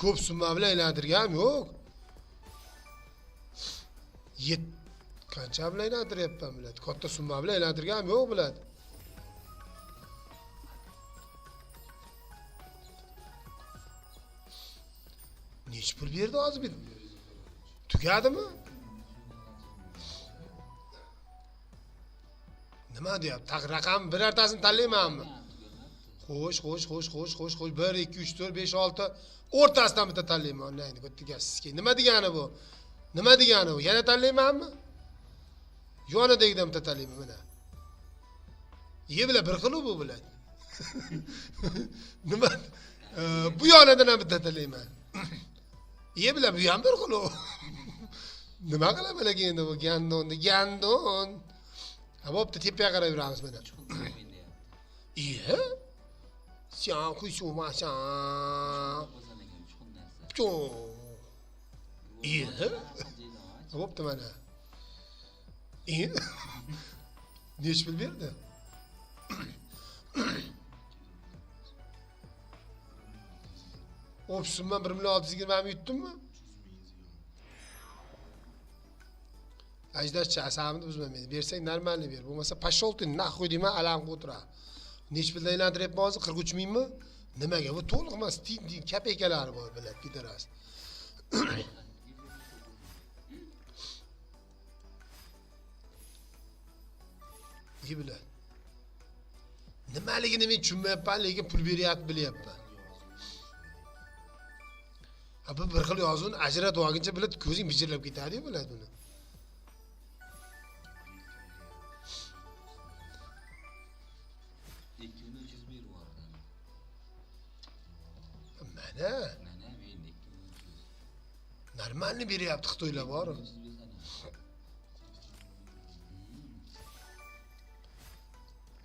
Ko'p summa bilan aylantirganim yo'q. Yet qancha bilan aylantiryapman biladi. Katta summa bilan aylantirganim yo'q biladi. Nechi pul berdi hozir bir? Tugadimi? Nima deyapti? Taq raqam birortasini tanlaymanmi? Xo'sh, xo'sh, xo'sh, xo'sh, xo'sh, xo'sh. 1 2 3 4 5 6 o'rtasidan bitta tanlayman. Endi bitta sizga. Nima degani bu? Nima degani bu? Yana tanlaymanmi? Yonidagidan bitta tanlayman mana. Ye bilan bir xil bu bilan. Nima? Bu yonidan ham bitta tanlayman. Ye bilan bu ham bir xil. Nima qilaman lekin endi bu gandonni, gandon. Ha, bo'pti, tepaga qarab yuramiz mana. Iye? Xiang hui shu ma xiang. Iye? Bo'pti mana. Iye? Nechi pul berdi? Opsiyonman 1 million 620 ming yutdimmi? Ajdarcha asabimni buzma meni. Bersang normalni ber. Bo'lmasa пошел ты нахуй deyman, alam qilib o'tiradi. Nechi puldan aylantiryapman hozir? 43 mingmi? Nimaga? Bu to'liq emas, tin-tin kapeykalari bor, biladi, pidaras. Ye biladi. Nimaligini men tushunmayapman, lekin pul beryapti bilyapman. Ha, bu bir xil yozuvni ajratib olguncha biladi, ko'zing bijirlab ketadi-yu biladi buni. Mana. Normalni beryapti Xitoylar bor.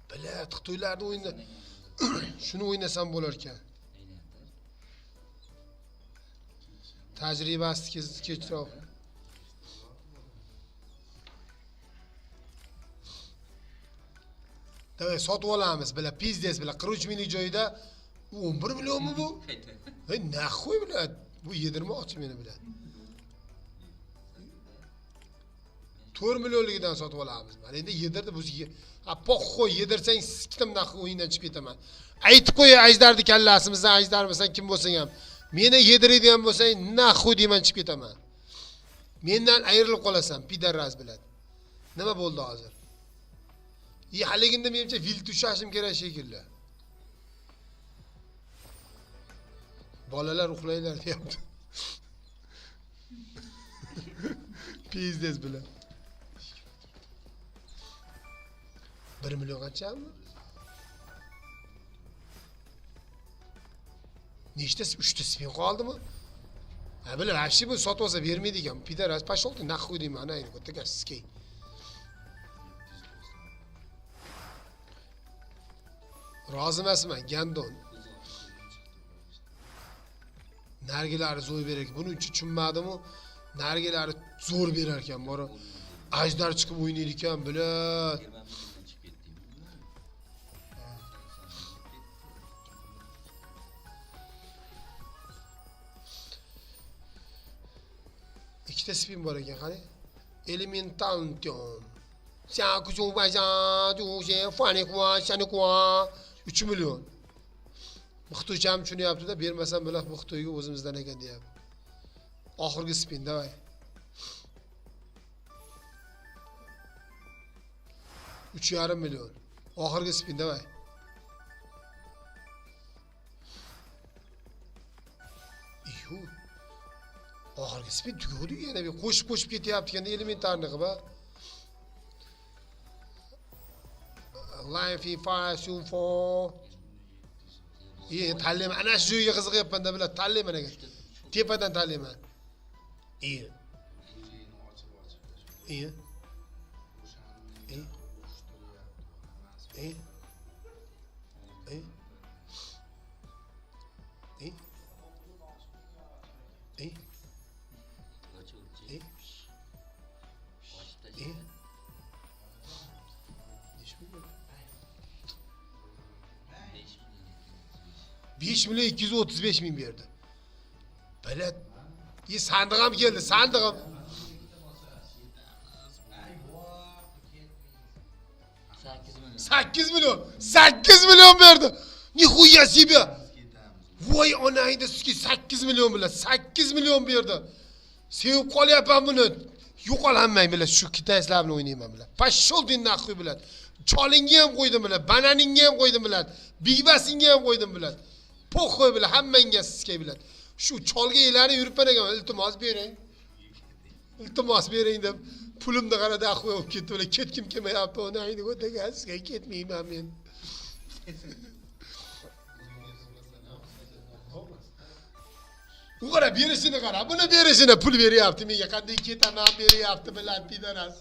Biladi, Xitoylarni o'yini shuni o'ynasam bo'lar ekan. Tajribasi kechroq. Davay sotib olamiz, bila pizdes bila 43 minglik joyida 11 millionmi bu? Hey, naxuy biladi. Bu yedirmoqchi meni biladi. 4 millionligidan sotib olamiz. Mana endi yedirdi bu. Ha, poxoy yedirsang siktim naxuy o'yindan chiqib ketaman. Aytib qo'y ajdarni kallasimizdan, ajdarmisan kim bo'lsang ham. Meni yediradigan bo'lsang, naxuy deyman chiqib ketaman. Mendan ayrilib qolasan, pidaraz biladi. Nima bo'ldi hozir? Haliginde menimcha vilt ushlashim kerak shekilli. Bolalar uxlanglar deyapti. Pizdes bilan. 1 million qanchami? Nechta 3 ta spin qoldimi? Ha, bilar, вообще bu sotib olsa bermaydi ekan. Pidaras пошел ты нахуй deyman, ana endi katta sizga. Rozi emasman, gandon. Nargilari zo'r berar ekan. Buni uchun tushunmadim-u. Nargilari zo'r berar ekan, bora. Ajdar chiqib o'ynaydi ekan, bilad. Ikkita spin bor ekan, qani. Elemental. 3 million. Xitoycha ham tushunyapti-da, bermasam bilan bu Xitoyga o'zimizdan ekan deyapti. Oxirgi spin, davay. 3,5 million. Oxirgi spin, davay. Yu. Oxirgi spin tugadi yana bir qo'shib-qo'shib ketyapti ekanda elementarni qilib. Line FIFA 4. İyi, tanlayman. Ana shu joyga qiziqyapman-da, biladi, tanlayman ekan. Tepadan tanlayman. İyi. İyi. İyi. İyi. İyi. İyi. İyi. İyi. İyi. 5 milyon 235 ming berdi. Bilat. Sandiq ham keldi, sandig'im. 8 million. 8 million. 8 million berdi. Nixuya себе. Voy onangni suki 8 million bilan 8 million berdi. Sevib qolyapman buni. Yo'qolanmang bilan shu kitayslar bilan o'ynayman bilan. Pashol din nahvi bilan. Cholingga ham qo'ydim bilan, bananingga ham qo'ydim bilan, bigbasingga ham qo'ydim bilan. Poxoy bilan hammangga sizga bilan. Shu cholga elanib yuribman ekan, iltimos bering. Iltimos bering deb pulimni qarada axvoy bo'lib ketdi bilan ketkim kelmayapti, onangni o'taga sizga ketmayman men. U qara berishini qara, buni berishini pul beryapti menga, qanday ketaman beryapti bilan pidaras.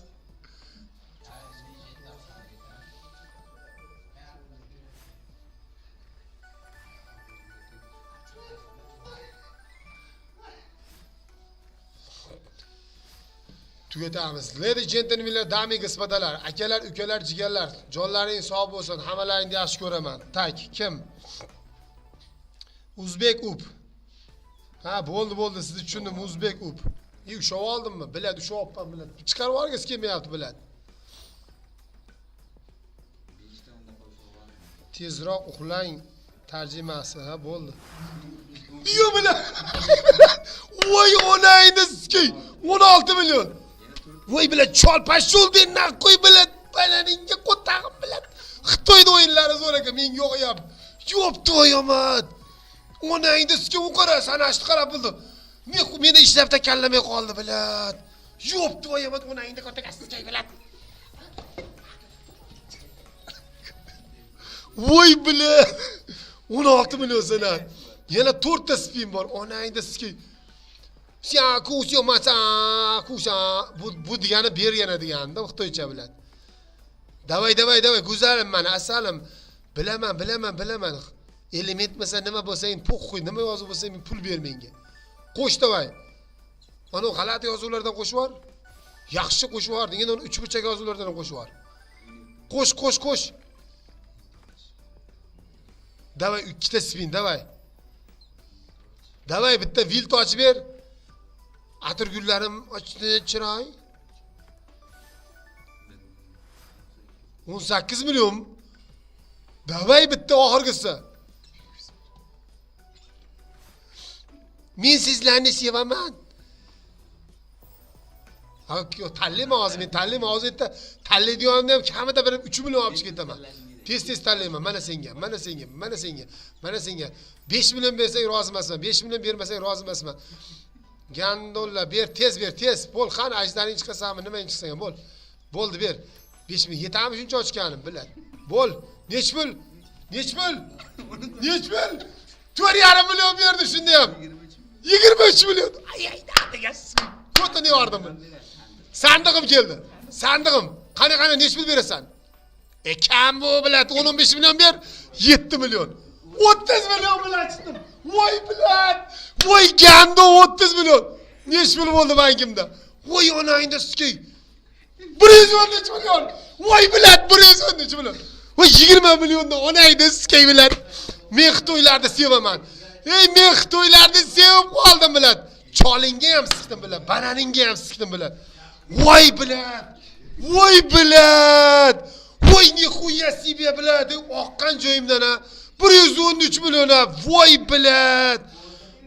Tugatamiz. Lady gentlemenlar, dami gospodalar, akalar, ukalar, jigarlar, jonlaring sog' bo'lsin, hammalaringni yaxshi ko'raman. Tak, kim? Uzbek up. Ha, bo'ldi, bo'ldi, sizni tushundim, Uzbek up. Ushlab oldimmi? Biladi, ushlab olibman, biladi. Chiqarib yuborgisi kelmayapti, biladi. 5 ta unda qo'shib oldim. Tezroq uxlang tarjimasi, ha, bo'ldi. Yo biladi. Voy onangni sikay. 16 million. Voy bilad, chol pashul den qo'y bilad, balaningga qo'tag'im bilad. Xitoyda o'yinlari zo'r ekan, menga yo'qyapti. Yo'q to'yamat. Onangni sikay, u qara, sanashni qarab bildi. Meni ishlab takallamay qoldi bilad. Yo'q to'yamat, onangni qo'taga sikay bilad. Voy bilad. 16 million sana. Yana 4 ta spin bor. Onangni sikay. Bu degani ber yana deganda Xitoycha bilan. Davay, davay, davay, go'zalim mana, asalim. Bilaman, bilaman, bilaman. Elementmasa nima bo'lsang, po'xuy, nima yozib bo'lsang, pul ber menga. Qo'sh davay. Ana g'alati yozuvlardan qo'shib yubor. Yaxshi qo'shib yubor degan uni uchburchak yozuvlardan qo'shib yubor. Qo'sh, qo'sh, qo'sh. Davay, ikkita spin, davay. Davay, bitta vilt ochib ber. Atirgullarim ochdi chiroy. 18 million. Davay bitta oxirgisi. Men sizlarni sevaman. Ha, yo'q, tanlayman hozir, men tanlayman hozir yerda tanlaydiganimda ham kamida bir 3 million olib chiqib ketaman. Tez-tez tanlayman. Mana senga, mana senga, mana senga, mana senga. 5 million bersang rozi emasman, 5 million bermasang rozi emasman. Gandolla ber, tez ber, tez. Bo'l, qani ajdaring chiqasanmi, nimang chiqsang ham bo'l. Bo'ldi, ber. 5 million yetami shuncha ochganim, biladi. Bo'l. Nech pul? Nech pul? Nech pul? 4,5 million berdi shunda ham. 23 million. Ay ay, dadiga. Ko'tini yordim. Sandig'im keldi. Sandig'im. Qani qani nech pul berasan? Kam bu biladi. 10-15 million ber. 7 million. 30 million bilan chiqdim. Voy bilad. Voy gando 30 million. Nech pul bo'ldi bankimda? Voy onangni sikay. 113 million. Voy bilad 113 million. Voy 20 millionda onangni sikay bilad. Men Xitoylarni sevaman. Ey men Xitoylarni sevib qoldim bilad. Cholingga ham sikdim bilad, bananingga ham sikdim bilad. Voy bilad. Voy bilad. Voy nixuya себе bilad. Oqqan joyimdan ha 113 million ha. Voy bilad.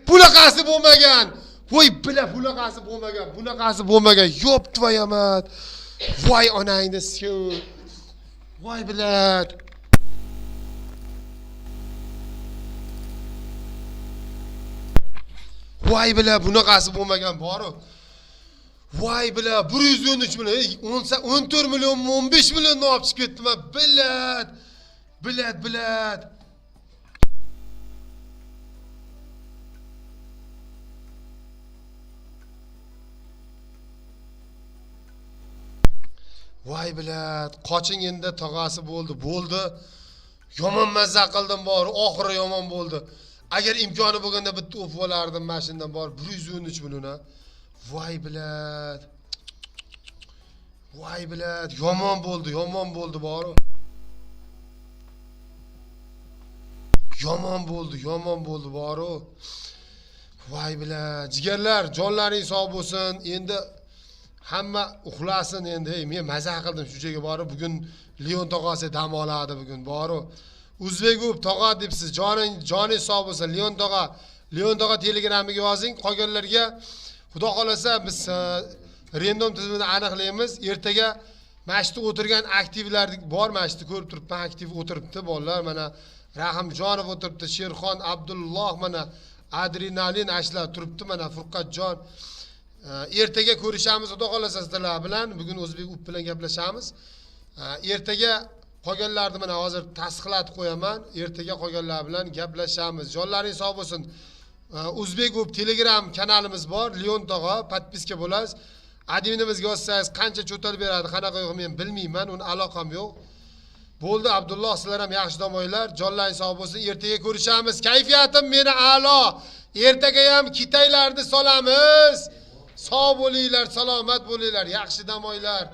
Bunaqasi bo'lmagan. Voy bilad, bunaqasi bo'lmagan. Bunaqasi bo'lmagan. Yo'q tvoyamat. Voy onangni sikiv. Voy bilad. Voy bilad, bunaqasi bo'lmagan boru. Voy bilad, 113 million, 14 million, 15 millionni olib chiqib ketdim. Bilad. Bilad, bilad. Voy bilad, qoching endi tog'asi bo'ldi, bo'ldi. Yomon mazza qildim bor, oxiri yomon bo'ldi. Agar imkoni bo'lganda bitta o'pib olardim mana shundan bor 113 million. Voy bilad. Voy bilad, yomon bo'ldi, yomon bo'ldi bor. Yomon bo'ldi, yomon bo'ldi boru. Voy bila, jigarlar, jonlaring sog' bo'lsin. Endi hamma uxlasin endi. Ey, men maza qildim shu joyga borib. Bugun Leon tog'asi dam oladi bugun. Boru. O'zbekub tog'a debsiz. Joning sog' bo'lsin Leon tog'a. Leon tog'a Telegram'iga yozing. Qolganlarga Xudo xolasa biz random tizimini aniqlaymiz. Ertaga mana shu o'tirgan aktivlar bor, mana shu ko'rib turibman, aktiv o'tiribdi bolalar. Mana Rahimjonov o'tiribdi, Sherxon Abdulloh, mana Adrenalin ashlar turibdi, mana Furqatjon. Ertaga ko'rishamiz Xudo xolasa sizlar bilan. Bugun O'zbek up bilan gaplashamiz. Ertaga qolganlarni mana hozir tasdiqlatib qo'yaman. Ertaga qolganlar bilan gaplashamiz. Jonlaring sog' bo'lsin. O'zbek up Telegram kanalimiz bor. Leon tog'a podpiska bo'lasiz. Adminimizga yozsangiz qancha cho'tal beradi, qanaqa yo'q men bilmayman, uni aloqam yo'q. Bo'ldi Abdulloh, sizlar ham yaxshi dam olinglar. Jonlaring sog' bo'lsin. Ertaga ko'rishamiz. Kayfiyatim meni a'lo. Ertaga ham kitaylarni solamiz. Sog' bo'linglar, salomat bo'linglar, yaxshi dam olinglar.